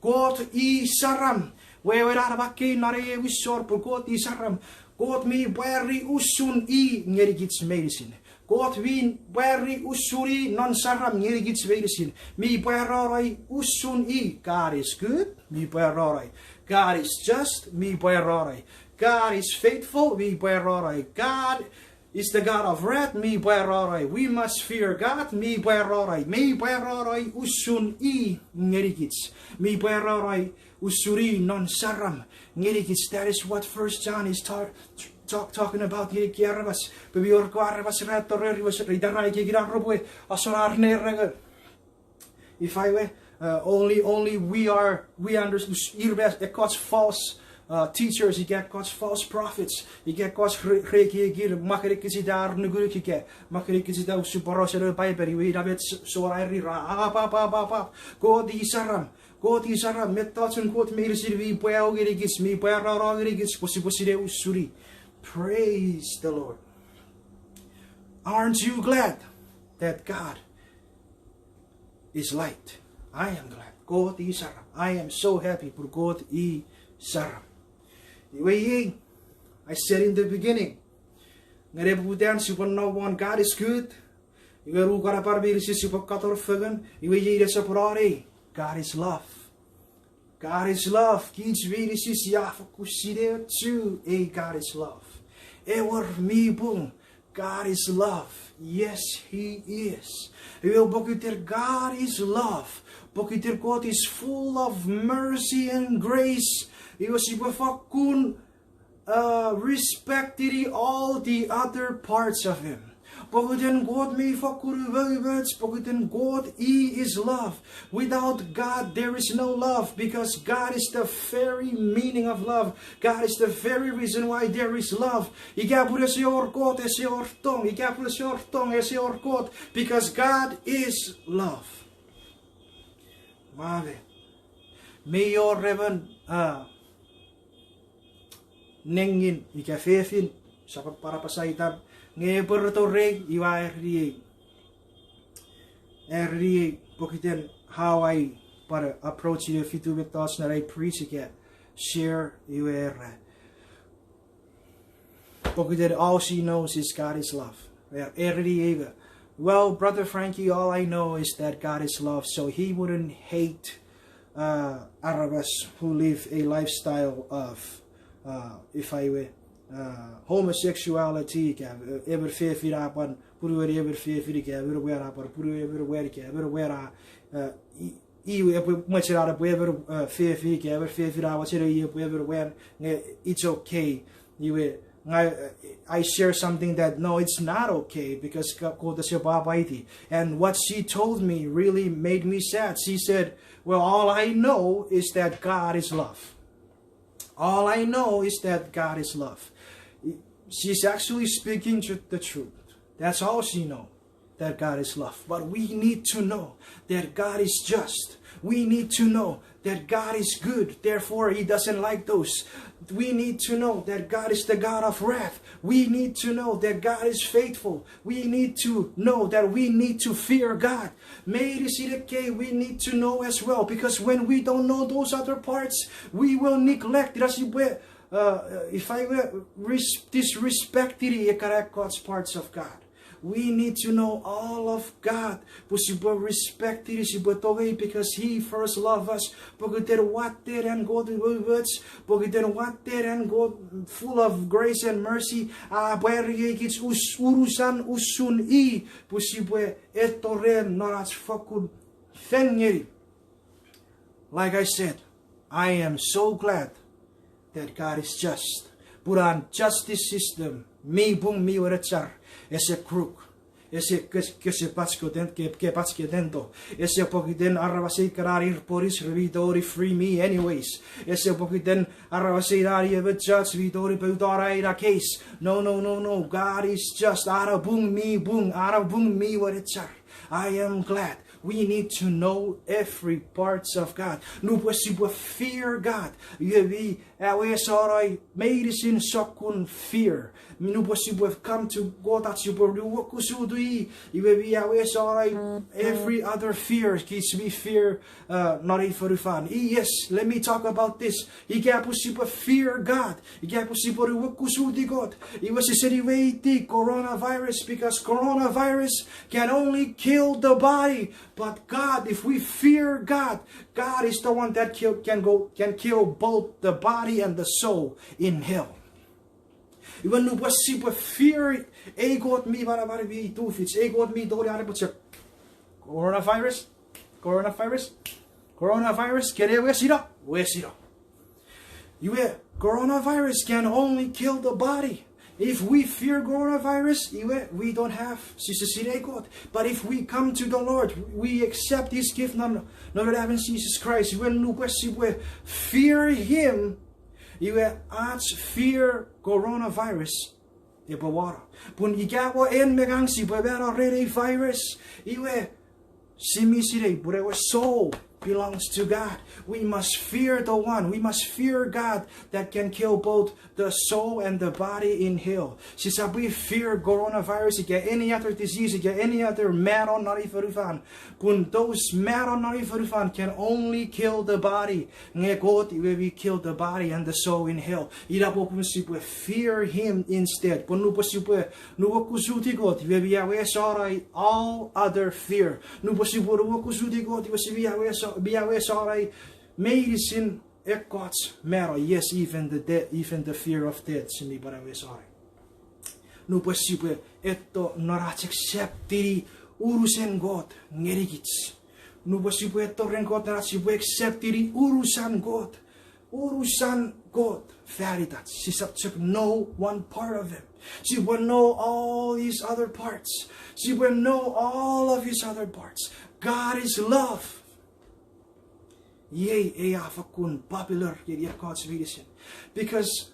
Kot i saram. Wewen a makkei non ei ewe sor pwe Kot i saram. Kot mi pwari usun i ngenikich meinisin. Kot mi pwari usun i non saram ngenikich meinisin. Mi pwarano usun i. God is good. Mi pwarano. God is just. Mi pwarano. God is faithful. Mi pwarano. God is the God of wrath. Mi pwarano. We must fear God. Mi pwarano. Mi pwarano usun i ngenikich. Mi pwarano usun i non saram ngenikich. That is what First John is ta-, talk, talking about ngeni ekkei aramas. Pwe mi wor ekkewe aramas ra tori, iwe ita ra ekieki ar repwe asonar ne renge. Ifa we, uh, only, only we are, we understand, ir me ekkoch false, uh, teachers, ika ekkoch false prophets, ika ekkoch re-, re ekieki, makkei kich ita ar nukunuk ika, makkei kich ita usun porausen ewe Paipen, iwe ina met s-, sona eri ra, ap, ap, ap, ap, ap. Kot i saram, Kot i saram, mettochun Kot meinisin mi pwari ngenikich, mi pwarano ngenikich, pwe sipwe sinei usun i. Praise the Lord. Aren't you glad that God is light? I am glad. Kot i saram. I am so happy pun Kot i saram. Iwe iei, I said in the beginning, nge nepoputan sipwe no won God is good. Iwe ru kana par meinisin sipwe katon fengen. Iwe iei ne sopweno ei, God is love. God is love. Kich meinisin sia fokkun sinei usun ei God is love. Ewer mi pung. God is love. Yes, he is. Iwe pokiten God is love, pokiten God is full of mercy and grace, iwe sipwe fokkun, uh, respectini all the other parts of him. Pokiten God mi fokkun umoumoch, pokiten God he is love. Without God, there is no love, because God is the very meaning of love. God is the very reason why there is love. Ika pun ese wor Kot, ese wor tong. Ika pun ese wor tong, ese wor Kot, because God is love. Mame. Mi wor emon, uh, nengin ika fefin, sap apasa itan, nge epwe reto rei, iwe a ereniei, ereniei pokiten how I pwan approach ine fitu mettoch non ai preach ika share, iwe era, pokiten all she knows is God is love. Ereniei, well, Brother Frankie, all I know is that God is love, so he wouldn't hate, uh, aramas who live a lifestyle of, uh, ifa we, uh, homosexuality ika, uh, emon fefin a pwan punuen emon fefin ika, emon mwan a pwan punuen emon mwan ika, emon mwan a, uh, i-, iwe epwe mochen an epwe emon, uh, fefin ika, emon fefin a mochen i epwe emon mwan, nge it's okay. Iwe, ngai, uh, I share something that, no, it's not okay because Kot ese pwapwaiti. And what she told me really made me sad. She said, well, all I know is that God is love. All I know is that God is love. She's actually speaking tr-, the truth. That's all she know, that God is love. But we need to know that God is just. We need to know that God is good. Therefore, he doesn't like those. We need to know that God is the God of wrath. We need to know that God is faithful. We need to know that we need to fear God. Meinisin ekkei we need to know as well, because when we don't know those other parts, we will neglect. Ina sipwe, uh, ifa we, res-, disrespectini ekkana God's parts of God. We need to know all of God. Pwe sipwe respectini, sipwe tongei, because he first loved us. Pokiten watten an Kot umoumoch, pokiten watten an Kot full of grace and mercy, a pwari ngenikich us-, unusan usun i, pwe sipwe eto ren non ach fokkun fengeni. Like I said, I am so glad that God is just. Pun an justice system mi pung, mi wenechar, ese crook, ese kes-, kese pach koten-, ke-, ke pach ketento, ese pokiten aramasei kana ir polis re mi tongeni free me anyways. Ese pokiten aramasei nani emon judge mi tongeni poutano ena case. No, no, no, no. God is just. An pung mi pung, an pung mi wenechar. I am glad. We need to know every parts of God. Nupwen sipwe fear God, iwe mi awesano meinisin sokkun fear. Nupwen sipwe come to God ach sipwe nuokusiti, iwe mi awesano every other fear kich mi fear non ei fonufan. Yes, let me talk about this. Ika pwe sipwe fear God, ika pwe sipwe nuokusiti Kot, iwe sise weweiti coronavirus, because coronavirus can only kill the body. But God, if we fear God, God is the one that kill, can go, can kill both the body and the soul in hell. Iwe nupwen sipwe fear ei Kot mi manaman mi tufich, ei Kot mi tongeni an epwe chok, coronavirus, coronavirus, coronavirus, kene wesino, wesino. Iwe, coronavirus can only kill the body. If we fear coronavirus, iwe, we don't have, sise sinei Kot. But if we come to the Lord, we accept his gift non, non Noun Anaemon Jesus Christ, iwe nupwen sipwe fear him, iwe ach fear coronavirus epwe wano. Pun ika pwe en me ngang sipwe mano ren ei virus, iwe, si mi sinei pwe ewe soul belongs to God. We must fear the one. We must fear God that can kill both the soul and the body in hell. Sisap we fear coronavirus, ika any other disease, ika any other mano non ei fonufan. Pun those mano non ei fonufan can only kill the body. Nge Kot iwe mi kill the body and the soul in hell. Ina popun sipwe fear him instead. Pwe nupwen sipwe nuokusiti Kot, iwe mi awesano all other fear. Nupwen sipwe nuokusiti Kot, iwe si mi awesano, mi awesano meinisin ekkoch mano. Yes, even the de-, even the fear of death, si mi pwan awesano. Nupwen sipwe etto non ach acceptini unusen Kot ngenikich. Nupwen sipwe etto ren Kot non ach sipwe acceptini unusan Kot. Unusan Kot fan itach. Sisap chok know one part of him. Sipwe know all his other parts. Sipwe know all of his other parts. God is love. Iei ei a fakkun popular ngeni ekkoch meinisin. Because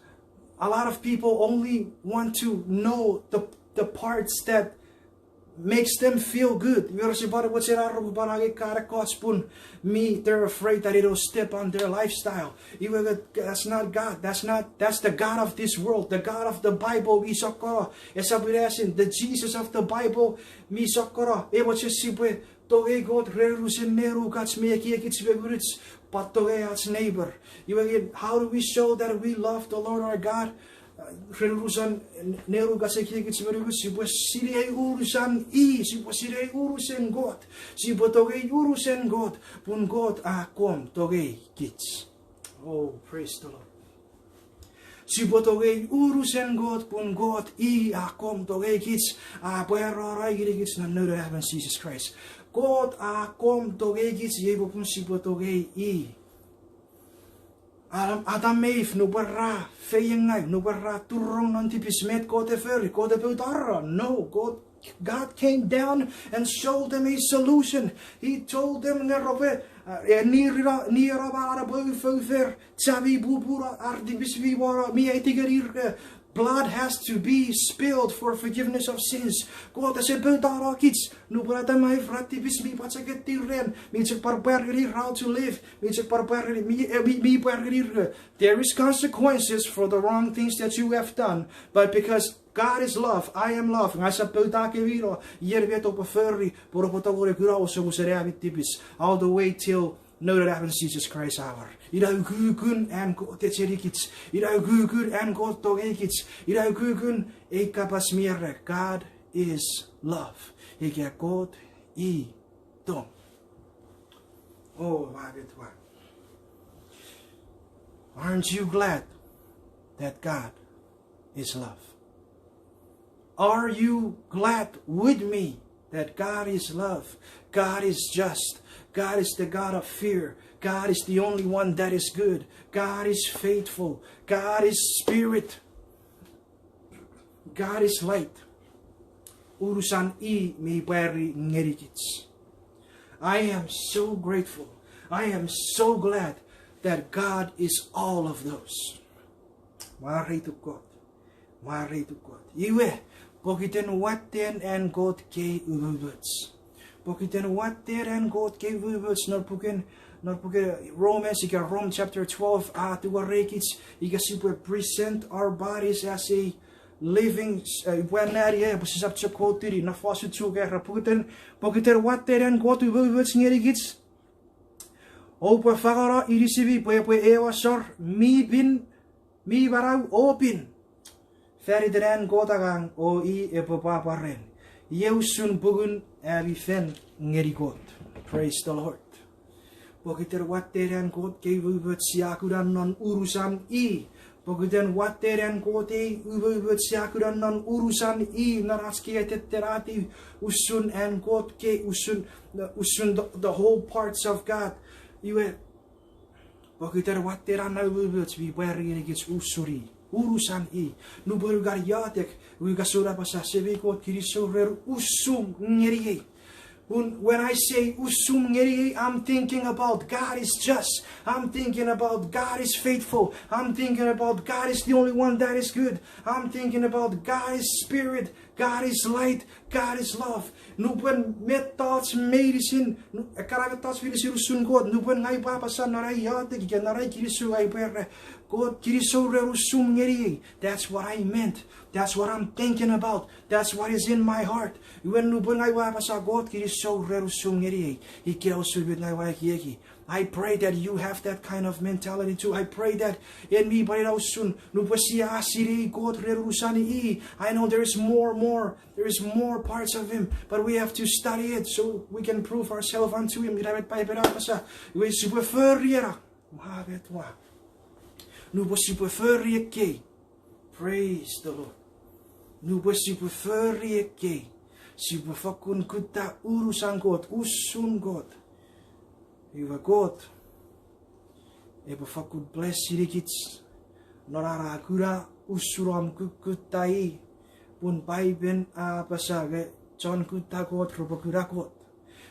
a lot of people only want to know the, the parts that makes them feel good. Iwe rese pwan mochen ar repwe pwan angei ekkan ekkoch pun mi, they're afraid that it'll step on their lifestyle. Iwe, that, that's not God. That's not, that's the god of this world. The God of the Bible mi sokkono. Esap ina esin, the Jesus of the Bible mi sokkono. E mochen sipwe tongei Kot ren unusen nenukach me ekiekich me ngunuch, but tongei ach neighbor. Iwe, how do we show that we love the Lord our God? Ren unusen nenukach, ekiekich me ngunuch, sipwe sinei unusan i, sipwe sinei unusen Kot, sipwe tongei unusen Kot, pun Kot a akkom tongei kich. Oh, praise the Lord. Sipwe tongei unusen Kot pun Kot i a akkom tongei kich, a pwarano ngenikich non Noun Anaemon Jises Kraist. Kot a akkom tongei kich, iei popun sipwe tongei i. Adam, Adam me Eve, nupwen ra feiengau, nupwen ra turunong non tipis, met Kot e fori? Kot epwe uta ra? No, God, God came down and showed them a solution. He told them nge repwe, uh, e, nirino, nirino manau epwe ufoufer, cha mi pupuno, ar tipis mi wano, mi aiti ngenir nge blood has to be spilled for forgiveness of sins. Kot ese poutano kich, nupwen Adam me Eve ra tipis, mi pacheketi ren, mi chok pwan pwar ngenir how to live, mi chok pwan pwar ngeni, mi, eh, mi, mi pwar ngenir nge there is consequences for the wrong things that you have done, but because God is love, I am love, ngang ese pouta kemi no, iei met oupwe fori, pwe oupwe tongeni kuna omusomusen ami tipis, all the way till Noun Anaemon Jises Kraist a war. Ina ukukun an Kot echenikich, ina ukukun an Kot tongeikich, ina ukukun ei kapas mi era, God is love. Ika Kot i tong. Oh, my God. Aren't you glad that God is love? Are you glad with me that God is love? God is just. God is the God of fear. God is the only one that is good. God is faithful. God is spirit. God is light. Unusan i mi pwari ngenikich. I am so grateful. I am so glad that God is all of those. Mwareituk Kot. Mwareituk Kot. Iwe, pokiten watten an Kot kei umoumoch. Pokiten watten an Kot kei umoumoch non puken Non puken Romans ika Rome chapter twelve a tuwarekich ika sipwe present our bodies as a living, uh, pwe nani e, pwe sisap chok kotuni, na fosun chuk era, pokiten, pokiten watten an Kot umoumoch ngenikich, oupwe fangeno inisimi pwe epwe ew asor mi pin, mi manau o pin, faniten an Kot angang o i epwe pwapwa ren. Iei usun pungun ami fen ngeni Kot. Praise the Lord. Pokiten watten an Kot kei umoumoch sia kuna non unusan i. Pokiten watten an Kot ei umoumoch sia kuna non unusan i, non ach kei tettenati usun an Kot kei usun, usun the, the whole parts of God. Iwe, pokiten watten an umoumoch mi pwari ngenikich usun i, unusan i. Nupwen ua kan iotek, ua kan soun apasa, Semei Kot, kinisou ren usum ngeniei. Pun when I say usum ngeniei, I'm thinking about God is just. I'm thinking about God is faithful. I'm thinking about God is the only one that is good. I'm thinking about God is spirit. God is light, God is love. Nupwen mettoch meinisin, nu-, ekkana mettoch meinisin usun Kot, nupwen ngang upwe apasa non ai iotek ika non ai kinisou, upwe era, Kot, kinisou ren usum ngeniei. That's what I meant. That's what I'm thinking about. That's what is in my heart. Iwe nupwen ngang upwe apasa, Kot, kinisou ren usum ngeniei, ika usun met ngang upwe ekieki, I pray that you have that kind of mentality too. I pray that en mi pwan ina usun, nupwen sia sinei Kot ren unusan i, I know there is more, more, there is more parts of him, but we have to study it so we can prove ourselves unto him. Ina met Paipen a apasa, iwe sipwe fori ena, ma met wa. Nupwen sipwe fori ekkei. Praise the Lord. Nupwen sipwe fori ekkei, sipwe fokkun kutta unusan Kot, usun Kot. Iwe Kot epwe fokkun bless-inikich non ach kuna usun om kukkutta i, pun Paipen a apasa nge chon kutta Kot repwe kuna Kot.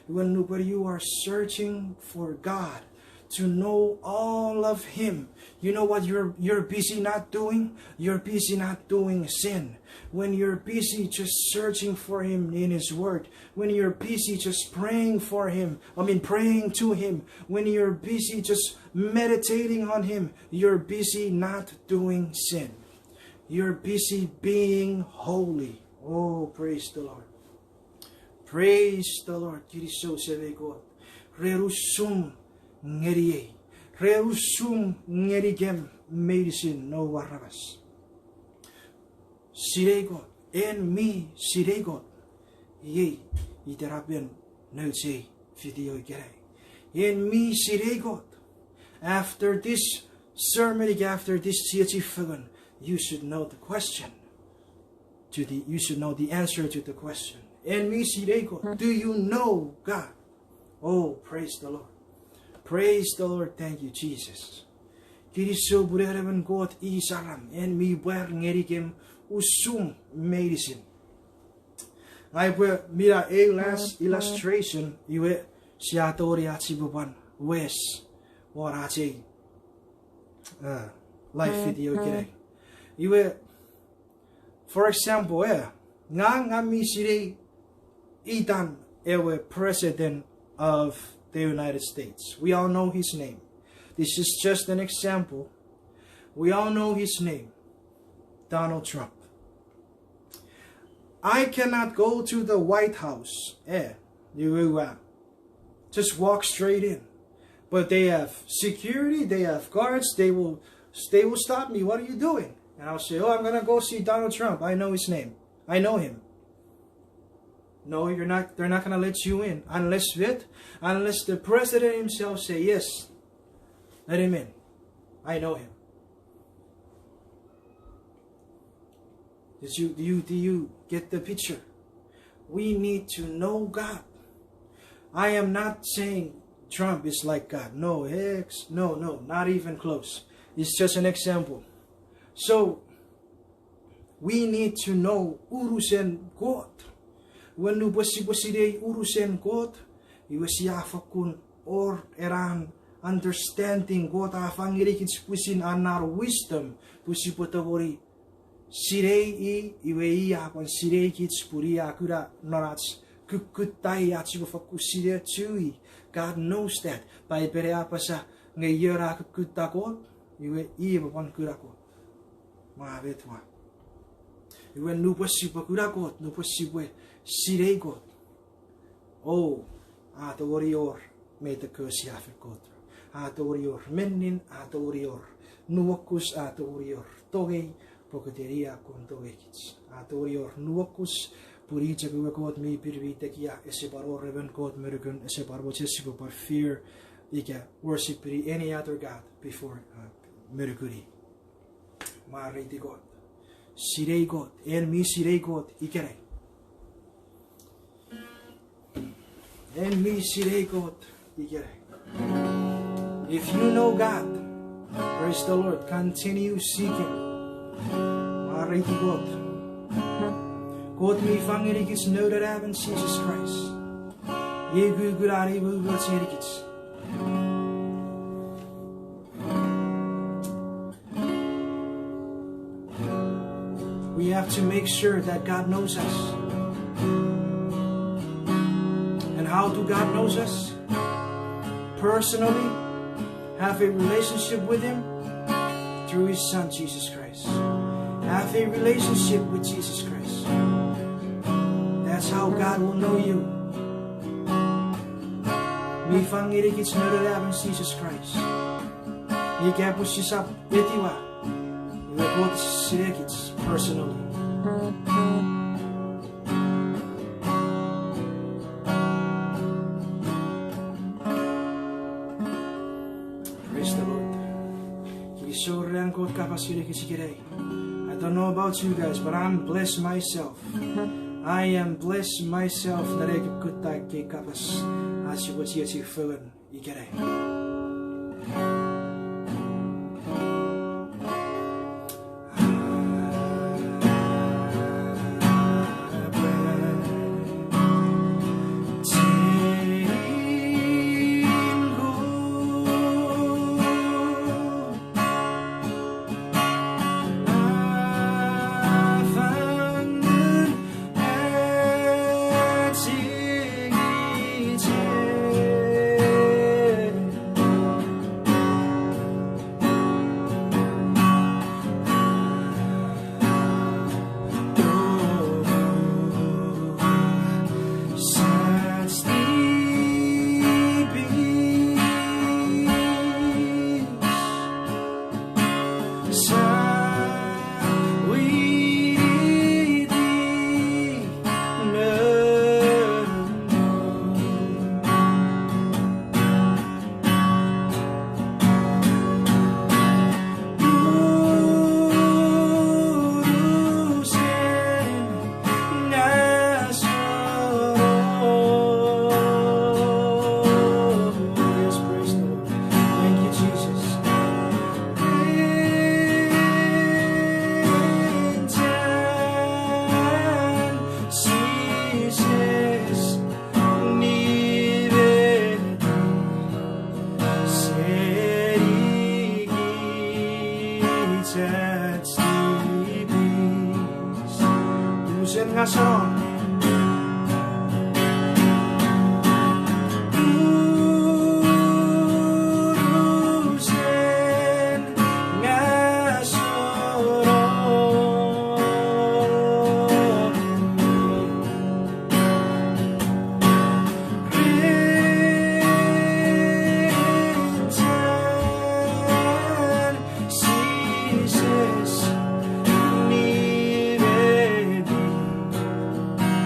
When, when you are searching for God, to know all of Him, you know what you're, you're busy not doing? You're busy not doing sin. When you're busy just searching for Him in His Word, when you're busy just praying for Him, I mean, praying to Him, when you're busy just meditating on Him, you're busy not doing sin. You're busy being holy. Oh, praise the Lord. Praise the Lord. Kinisou Semei Kot ren usum ngeniei, ren usum ngenikem meinisin noum aramas. Sinei Kot, en mi sinei Kot. Iei itenapen nouch ei video ikenai. En mi sinei Kot. After this sermon, after this chiechi fengen, you should know the question. To the, you should know the answer to the question. En mi sinei Kot. Do you know God? Oh, praise the Lord. Praise the Lord. Thank you, Jesus. Kinisou pun en emon Kot i saram, en mi pwar ngenikem usum meinisin. Ngang upwe mina ei last illustration, iwe sia tongeni ach sipwe pwan wes won ach ei, uh, live video ikenai. Iwe, for example, eh, ngang, ngang mi sinei itan ewe President of the United States. We all know his name. This is just an example. We all know his name, Donald Trump. I cannot go to the White House, eh, iwe ua just walk straight in. But they have security, they have guards, they will, they will stop me. What are you doing? And I'll say, oh, I'm gonna go see Donald Trump. I know his name. I know him. No, you're not, they're not gonna let you in unless with, unless the president himself say, yes, let him in. I know him. Did you, do you, do you get the picture? We need to know God. I am not saying Trump is like God. No, hex, no, no, not even close. It's just an example. So, we need to know unusen Kot. Iwe nupwen sipwe sinei unusen Kot, iwe sia fokkun wor ena understanding Kot a fang ngenikich pwisin an na wisdom, pwe sipwe tongeni sinei i, iwe i a pwan sinei kich pun i a kuna non ach kukkuttai ach sipwe fakkun sinei churi. God knows that. Paipen a apasa nge ion a kukkutta Kot, iwe i epwe pwan kuna Kot. Mwa met wa. Iwe nupwen sipwe kuna Kot, nupwen sipwe sinei Kot, o, a tongeni wor met ekkewe sia fen go through. A tongeni wor mennin, a tongeni wor nuokus, a tongeni wor tongei, pokiten i a kon tongeikich. A tongeni wor nuokus, pun i chok ewe Kot mi pin mi tekia, ese pwan wor emon Kot me nukun, ese pwan mochen sipwe pwan fear ika worship any other god before, uh, me nukun i. Mwareiti Kot. Sinei Kot. En mi sinei Kot ikenai? En mi sinei Kot ikenai? If you know God, praise the Lord, continue seeking. Mwareiti Kot. Kot mi fang ngenikich Noun we Anaemon Jises Kraist. Iei ukukun an we umoumoch ngenikich. We have to make sure that God knows us. And how do God knows us? Personally, have a relationship with Him through His Son, Jesus Christ. Have a relationship with Jesus Christ. That's how God will know you. Mi fang ngenikich Noun we Anaemon Jesus Christ. Ika pwe sisap etiwa, iwe Kot sinei kich personally. Praise the Lord. Kinisou ren Kot kapas ngenikich ikenai. I don't know about you guys, but I'm blessed myself. I am blessed myself, non ei kutta ekkei kapas ach sipwe chiechi fengen ikenai. Yes, praise the Lord. Thank you, Jesus. Unusen ngaseno. Unusen ngaseno. Ren chan Jises mi meni,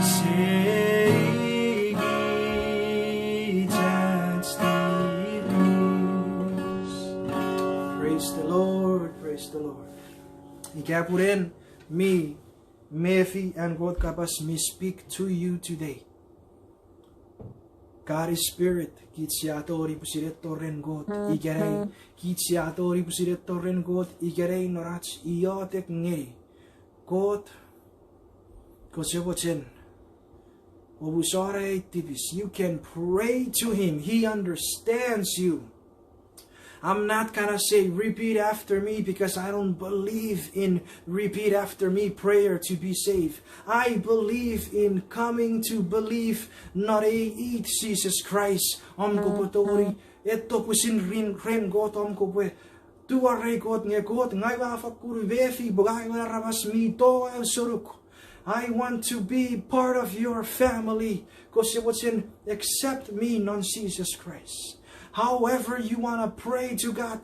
seni kich ach tipis. Praise the Lord, praise the Lord. Ika pun en mi mefi an Kot kapas mi speak to you today. God is spirit, kich sia tongeni pwisin etto ren Kot ikenai, kich sia tongeni pwisin etto ren Kot ikenai non ach iotek ngeni Kot. Kose mochen omusano ei tipis. You can pray to him. He understands you. I'm not gonna say, "Repeat after me," because I don't believe in repeat after me prayer to be saved. I believe in coming to believe non ei it Jesus Christ. Om kopwe tongeni etto pwisin ren, ren Kot, om kopwe tuarei Kot nge Kot, ngang ua fakkun mefi pwe ngang ua aramas mi toau senuk. I want to be part of your family. Kose mochen accept me non Jesus Christ. However you wanna pray to God,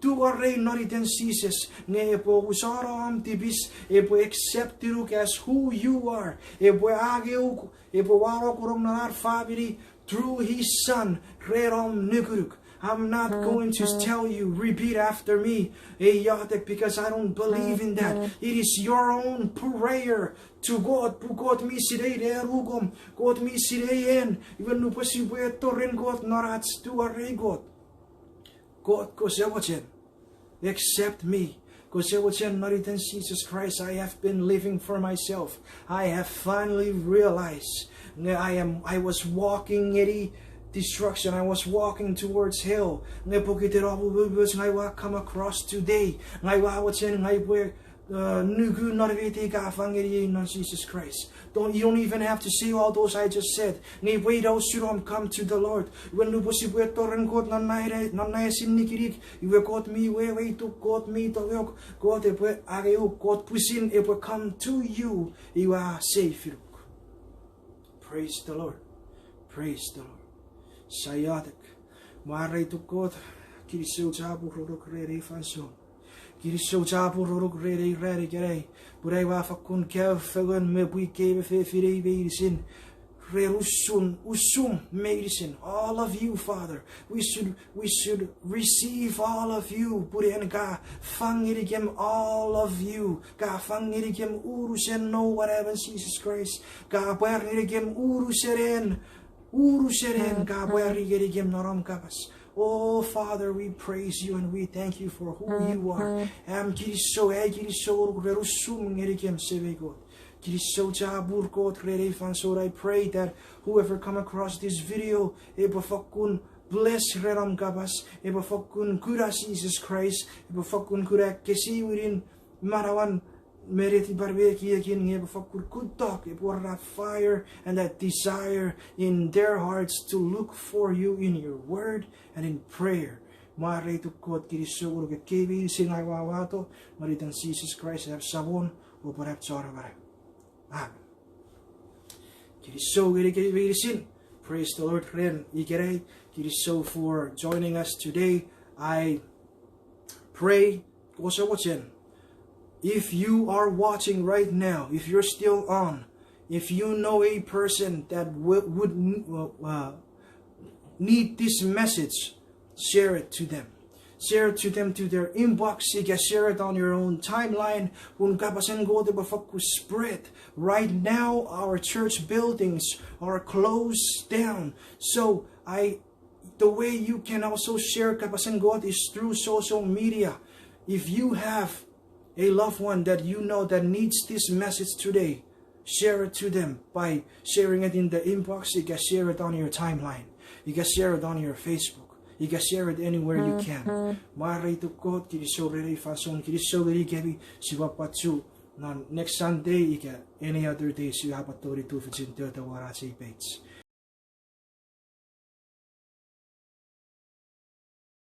tuarei non iten Jesus, nge epwe usano om tipis, epwe accept-inuk as who you are, epwe angeuk, epwe wanong ngonuk non an famini through his son, ren om nukunuk. I'm not going to tell you, "Repeat after me," ei iotek, because I don't believe in that. It is your own prayer to God, pun Kot mi sinei nenukom, Kot mi sinei en, iwe nupwen sipwe etto ren Kot non ach tuarei Kot, Kot, kose mochen, accept me. Kose mochen, non iten Jesus Christ, I have been living for myself. I have finally realized nge I am, I was walking ngeni destruction. I was walking towards hell. Nge pokiten om umoumoch ngang ua come across today. Ngang ua mochen ngang upwe uh, nuku non met ka fang ngeniei non Jesus Christ. Don't, you don't even have to say all those I just said. Nge pwe ina usun om come to the Lord. Iwe nupwen sipwe etto ren Kot non na, non na esin nikinik, iwe Kot mi weweiti, Kot mi tongeok, Kot epwe angeuk, Kot pwisin epwe come to you, iwe a save-inuk. Praise the Lord. Praise the Lord. Sia iotek. Mwareituk Kot, kinisou chapur ngonuk ren ei fansoun. Kinisou chapur ngonuk ren ei ran ikenai. Pun ngang ua fakkun kaeo fengen me pwi kei me fefinei meinisin, ren usun, usum meinisin. All of you, Father. We should, we should receive all of you. Pun en ka fang ngenikem all of you. Ka fang ngenikem unusen Noun we emon Jesus Christ. Ka pwar ngenikem unusen en, unusen en ka pwari ngenikem non om kapas. Oh, Father, we praise you and we thank you for who you are. Am kinisou, ai kinisou ngonuk ren usum ngenikem, Semei Kot. Kinisou chapur Kot ren ei fansoun. I pray that whoever come across this video, epwe fakkun bless ren om kapas, epwe fakkun kuna Jesus Christ, epwe fakkun kuna ekkesiwinin manauan me netipan me ekiekin, nge epwe fakkun kuttok, epwe wor that fire and that desire in their hearts to look for you in your word and in prayer. Mwareituk Kot, kinisou ngonuk ekkei meinisin ngang ua uwato, non iten Jesus Christ am Samon, o pwan am Chon Amanau. Amen. Kinisou ngenikemi meinisin. Praise the Lord ren ikenai. Kinisou for joining us today. I pray, kose mochen, if you are watching right now, if you're still on, if you know a person that w- would uh, uh, need this message, share it to them. Share it to them to their inbox. Ika share it on your own timeline. Pun kapasen Kot epwe fakkun spread. Right now, our church buildings are closed down. So I, the way you can also share kapasen Kot is through social media. If you have a loved one that you know that needs this message today, share it to them by sharing it in the inbox. You can share it on your timeline. You can share it on your Facebook. You can share it anywhere you can. Mwareituk Kot, kinisou ren ei fansoun, kinisou ngenikemi, sipwe pwan chok non next Sunday ika any other day sipwe pwan tongeni tufichin tota won ach ei page.